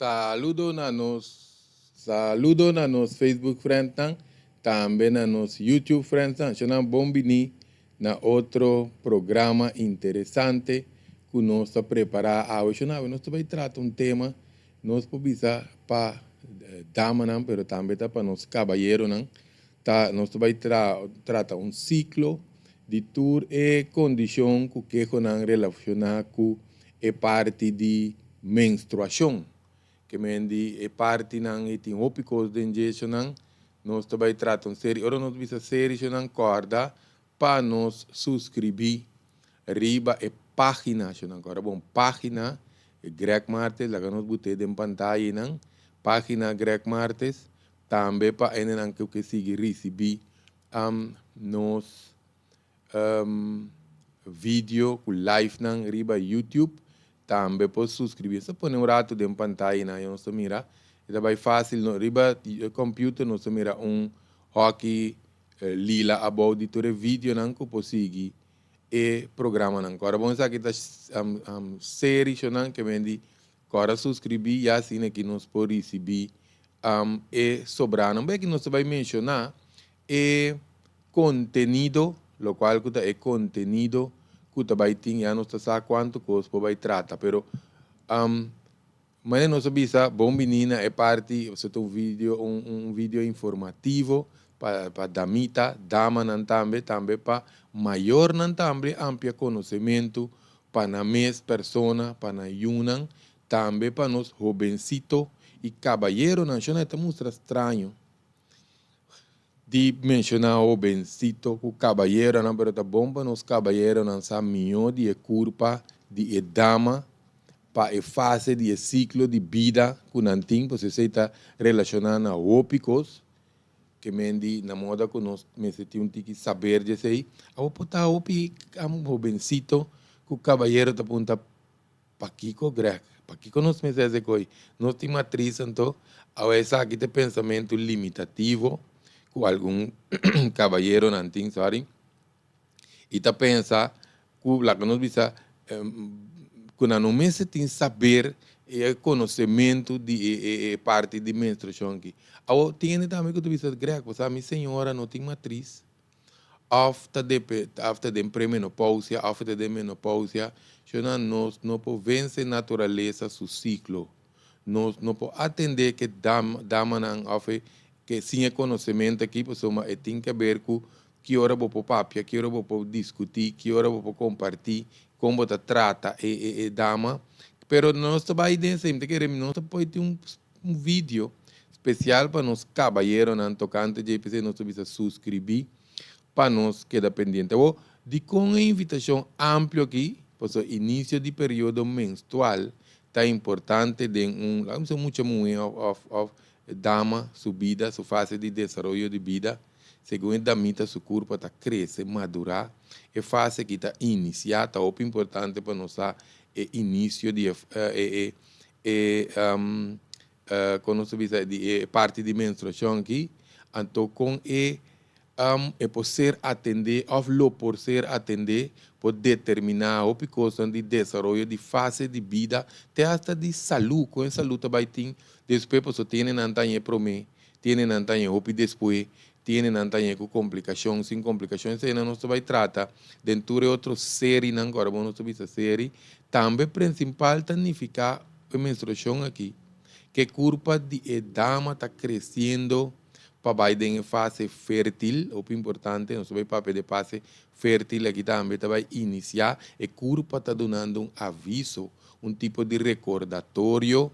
Saludo na nos Saludo na nos Facebook friendnan, tambe na nos YouTube friendsnan. Shonan, bon bini na otro programa interesante ku nos ta prepará awe. Shonan, nos ta bai trata un tema, nos por bisa pa damanan, pero tambe ta pa nos kabayeronan. Ta nos ta bai trata un siklo di tur e kondishon ku kehonan relashoná ku e parti di menstruashon. Ke men di e partinan i tin hopi kos den dje, shonan. Nos ta bai trata un seri. Ora nos bisa seri, shonan, kòrda pa nos suskribí riba e página, shonan. Kòrda bon, página Greg Martes, laga nos bot'é den pantayanan. Página Greg Martes, tambe pa hendenan ku ke sigui risibí nos video ku livenan riba YouTube, tambe por suskribí. Nos ta pone un ratu den pantayanan i nos ta mira, e ta bai fásil. No, riba computer nos ta mira un hoki lila abou di tur e videonan ku por sigui e programanan. Kòrda bon, esaki ta seri, shonan, ke men di kòrda suskribí ya asina ki nos por risibí e sobranan. Bai ki nos ta bai menshoná e kontenido, lokual ku ta e kontenido ku ta bai tin, ya nos ta sa kuantu kos por bai trata. Pero manera nos a bisa, bon bini na e parti, esei ta un video, un video informativo pa damita, damanan tambe, tambe pa mayornan tambe amplia konosementu pa nan mes persona, pa nan yunan, tambe pa nos hobensito i kabayeronan. Shona, e ta mustra straño di menshoná hobensito ku kabayeronan, pero ta bon pa nos kabayeronan sa mihó di e kurpa di e dama pa e fase di e siklo di bida ku nan tin, pasobra esei ta relashoná na hopi kos ke men di na moda ku nos mester tin un tiki saber di esei. Awor por ta hopi hobensito ku kabayero ta punta: "Pakiko, Greg? Pakiko nos mester hasi koi? Nos tin matris anto?" Awe esaki ta e pensamentu limitativo ku algun kabayeronan tin, sorry, i ta pensa ku, laga nos bisa, ku nan no mester tin saber e konosementu di e parti di menstruashon aki. Awor tin hende tambe ku ta bisa: "Greg, bo sa mi señora no tin matris, òf ta òf ta den premenopousia òf ta den menopousia." Shona, nos no por vense naturalesa su siklo. Nos no por atendé ku damanan òf ke sin e konosementu aki, pasobra e tin ke ber ku ki ora bo por papia, ki ora bo por diskutí, ki ora bo por kompartí, kon bo ta trata e dama. Pero nos ta bai den esei, mi ta kere nos ta por tin un video spesial pa nos kabayeronan tokante dje. P'esei nos ta bisa suskribí pa nos keda pendiente. Awor, dikon e invitashon amplio aki? Pasobra inisio di periodo menstrual ta importante den un, laga mi bisa, mucha muhé òf dama su bida, su fase di desaroyo di bida. Segun e damita su kurpa ta krese, madurá, e fase aki ta inisiá. Ta hopi importante pa nos sa e inisio di e, kon nos ta bisa, di e parti di menstruashon aki, anto kon e por ser atendé òf lo por ser atendé, por determiná hopi kosnan di desaroyo di fase di bida te asta di salú, kon e salú ta bai tin despues, pasobra tene nan ta haña e promé, tene nan ta haña hopi despues, tene nan ta haña ku komplikashon, sin komplikashon. Eseinan nos ta bai trata den tur e otro serinan ku ora bo nos ta bisa seri. Tambe prinsipal ta nifiká e menstruashon aki ku e kurpa di e dama ta kresiendo pa bai den e fase fértil, hopi importante, nos ta bai papia di e fase fértil aki tambe, ta bai inisiá, e kurpa ta dunando un aviso, un tipo di rekordatorio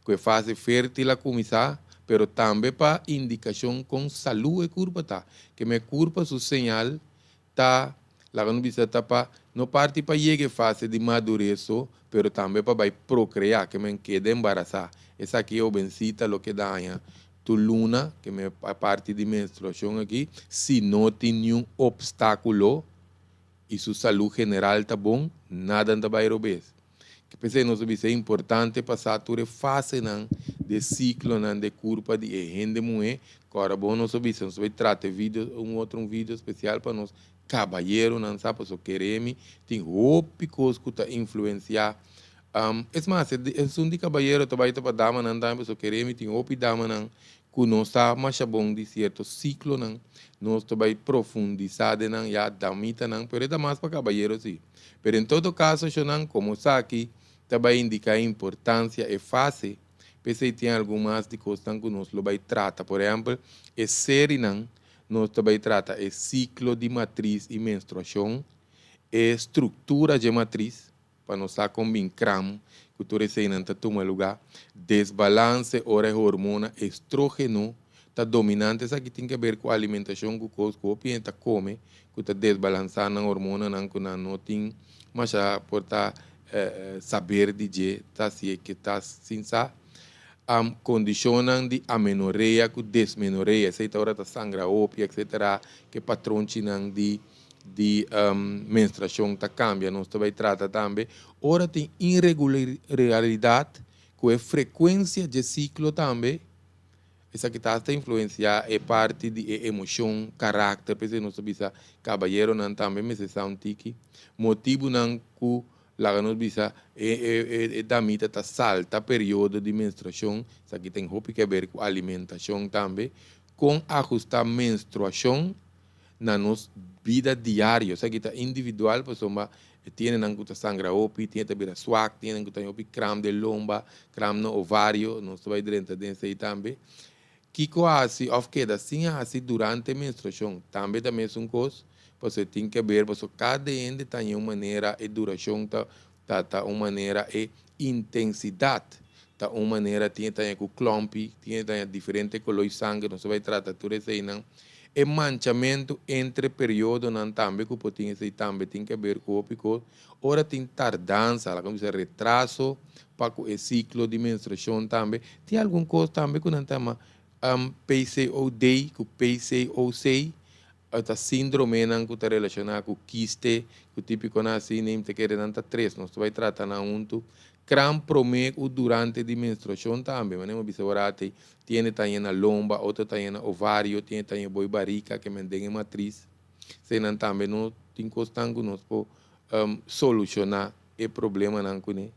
ku e fase fértil a kuminsá, pero tambe pa indikashon kon salú e kurpa ta. Ke me kurpa su señal ta, laga nos bisa, ta pa no parti pa yega e fase di madures so, pero tambe pa bai prokreá, ke men keda embarasá. Esaki e hobensita lo keda haña tur luna, ke me parti di menstruashon aki, si no tin niun opstákulo i su salú general ta bon, nada no ta bai robes. P'esei nos a bisa e importante pa sa tur e fasenan di e siklonan di e kurpa di e hende muhé. Ku ora bon nos a bisa nos a bai trata e video un otro un video spesial pa nos kabayeronan sa, pasobra kere mi tin hopi kos ku ta influensiá. Es mas, esun di kabayero ta bai ta pa damanan tambe, pasobra kere mi tin hopi damanan ku no sa masha bon di sierto siklonan. Nos ta bai profundisá den nan, ya damitanan, pero e ta mas pa kabayero si. Pero en todo kaso, shonnan, komo esaki ta bai indiká e importansia, e fase, p'esei tin algun mas di kosnan ku nos lo bai trata. Por ehèmpel, e serinan nos ta bai trata e siklo di matris i menstruashon, e struktura dje matris, pa nos sa kon bin kram ku tur eseinan ta tuma lugá, desbalanse ora e hormona estrógeno ta dominante, esaki tin ke ber ku alimentashon ku kos ku hopi hende ta kome ku ta desbalansá nan hormonanan ku nan no tin masha por ta saber di dje ta si e ke ta sin sa. Kondishonnan di amenorea ku desmenorea, esei ta ora ta sangra hopi etcetera, ke patronchinan di di menstruashon ta kambia. Nos ta bai trata tambe ora tin inregularidat ku e frekuensia dje siklo tambe, esaki ta hasta influensiá e parti di e emoshon, karakter, p'esei nos ta bisa kabayeronan tambe mester sa un tiki. Motibunan ku laga nos bisa e damita ta salta periodo di menstruashon, esaki ten hopi ke ber ku alimentashon tambe. Kon ahustá menstruashon na nos bida diario. Esaki ta individual pasobra e tienenan ku ta sangra hopi, tin e ta bira swak, tienenan ku ta hopi kram den lomba, kram na ovario, nos ta bai drenta den esei tambe. Kiko hasi òf keda sin hasi durante menstruashon tambe ta mesun kos, pasobra e tin ke ber pasobra kada hende ta haña un manera, e durashon ta ta un manera, e intensidat ta un manera, tin e ta haña ku klòmpi, tin e ta haña diferente koló i sanger, nos ta bai trata tur eseinan. E manchamentu entre periodonan tambe ku por tin esei tambe tin ke ber ku hopi kos. Ora tin tardansa, laga mi bisa retraso pa ku e siklo di menstruashon tambe. Tin algun kos tambe ku nan ta yama PCOD ku PCOC, ta síndromenan ku ta relashoná ku kiste, ku típikonan asina, i mi ta kere nan ta tres. Nos ta bai trata nan huntu. Kram promé ku durante di menstruashon tambe. Manera mi a bisa ora atei, tin hende ta haña na lomba, otro ta haña na ovario, tin hende ta haña boi barika, ke men den e matris. Eseinan tambe no tin kosnan ku nos por solushoná e problemanan kuné.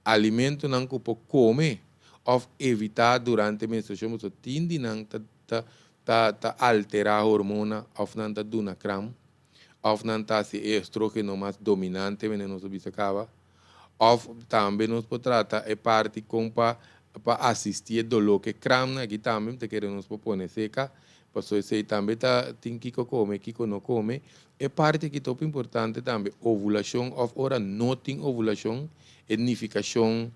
Alimentonan ku por kome òf evitá durante menstruashon pasobra tin di nan ta ta ta ta alterá hormona òf nan ta duna kram òf nan ta hasi e estrógeno mas dominante manera nos a bisa kaba òf tambe nos por trata e parti kon pa pa asistí e doló ku e kramnan aki tambe mi ta kere nos por pone seka pasobra esei tambe ta tin kiko kome kiko no kome e parti aki ta hopi importante tambe ovulashon òf ora no tin ovulashon e nifikashon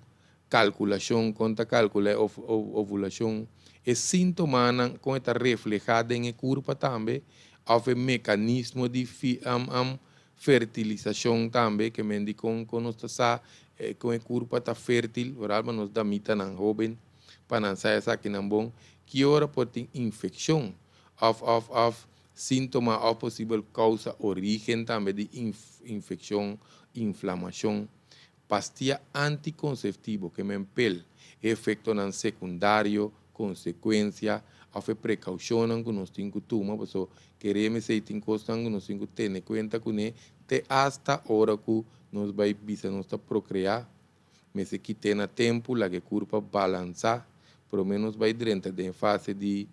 kalkulashon kon ta kalkulá e ovulashon e síntomanan kon e ta reflehá den e kurpa tambe òf e mekanismo di fertilisashon tambe ke men di kon kon nos ta sa kon e kurpa ta fértil vooral pa nos damitanan hóben pa nan sa esakinan bon ki ora por tin infekshon òf òf òf síntoma òf posibel kousa orígen tambe di infekshon inflamashon. Pastia antikonseptivo ke men pel, e efektonan sekundario, konsekuensia òf e prekoushonnan ku nos tin ku tuma paso kere mesei tin kosnan ku nos tin ku tene kuenta kuné te asta ora ku nos bai bisa nos ta prokreá. Mester kit'é na tempu, laga e kurpa balansá promé nos bai drenta den e fase di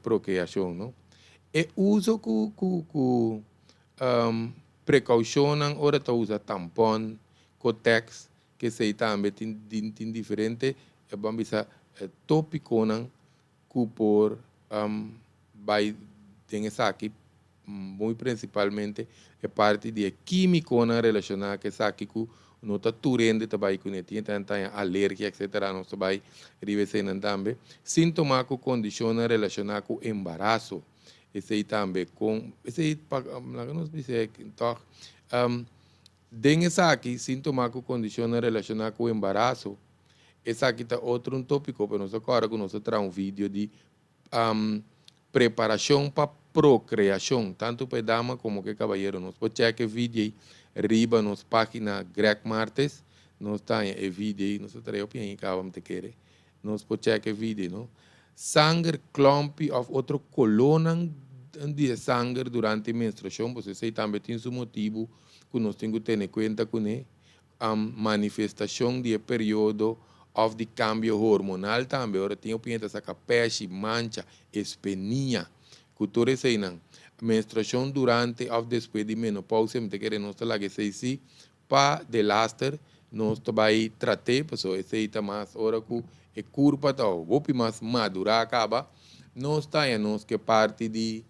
prokreashon, no. E uso ku ku ku Prekoushonnan ora ta usa tampon, kotèks, kesei tambe tin tin diferente ban bisa topikonan ku por bai den esaki muy prinsipalmente e parti di e kimikonan relashoná ku esaki ku no ta tur hende ta bai kuné tin hende ta haña alergia etsetera nos ta bai riba eseinan tambe sintoma ku kondishonnan relashoná ku embaraso. Esei tambe kon, esei pa laga nos bisa tòg, den esaki sin tuma ku kondishonnan relashoná ku embaraso, esaki ta otro un tópiko, pero nos ta kòrda ku nos a traha un video di preparashon pa prokreashon, tantu pa e dama komo ku e kabayero. Nos por chèk e video ei riba nos página Greg Martes, nos ta haña e video ei, nos a traha hopi aña kaba mi ta kere. Nos por check e video, no? Sanger klompi of otro kolónan di e sanger durante menstruashon, pasobra esei tambe tin su motibu. ku nos tin ku tene kuenta kuné, manifestashon di e periodo òf di kambio hormonal tambe, ora tin opinia ta saka pèshi, mancha, espenia, ku tur eseinan. Menstruashon durante òf despues di menopousia, mi ta kere nos ta laga esei sí pa delaster nos ta bai trat'é, pasobra esei ta mas ora ku e kurpa ta hopi mas madurá kaba, nos ta haña nos ke parti di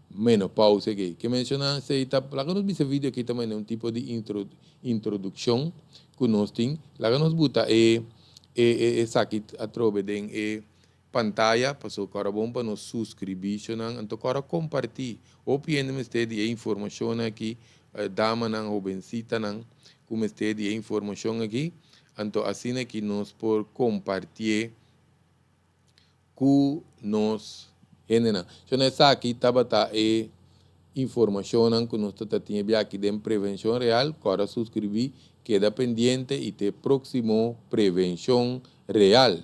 menopausia aki. Ke menshoná esei ta, laga nos bisa video aki ta manera un tipo di introdukshon ku nos tin. Laga nos buta e esaki atrobe den e pantaya, pasobra ku ora bon pa nos suskribí shonnan, anto ku ora kompartí. Hopi hende mester di e informashonnan aki, damanan, hobensitanan ku mester di e informashon aki, anto asina ki nos por kompartié ku nos hendenan. So na esaki tabata e informashonnan ku nos ta ta tin e biaha aki den Prevenshon Real. Kòrda suskribí, keda pendiente i te próksimo Prevenshon Real.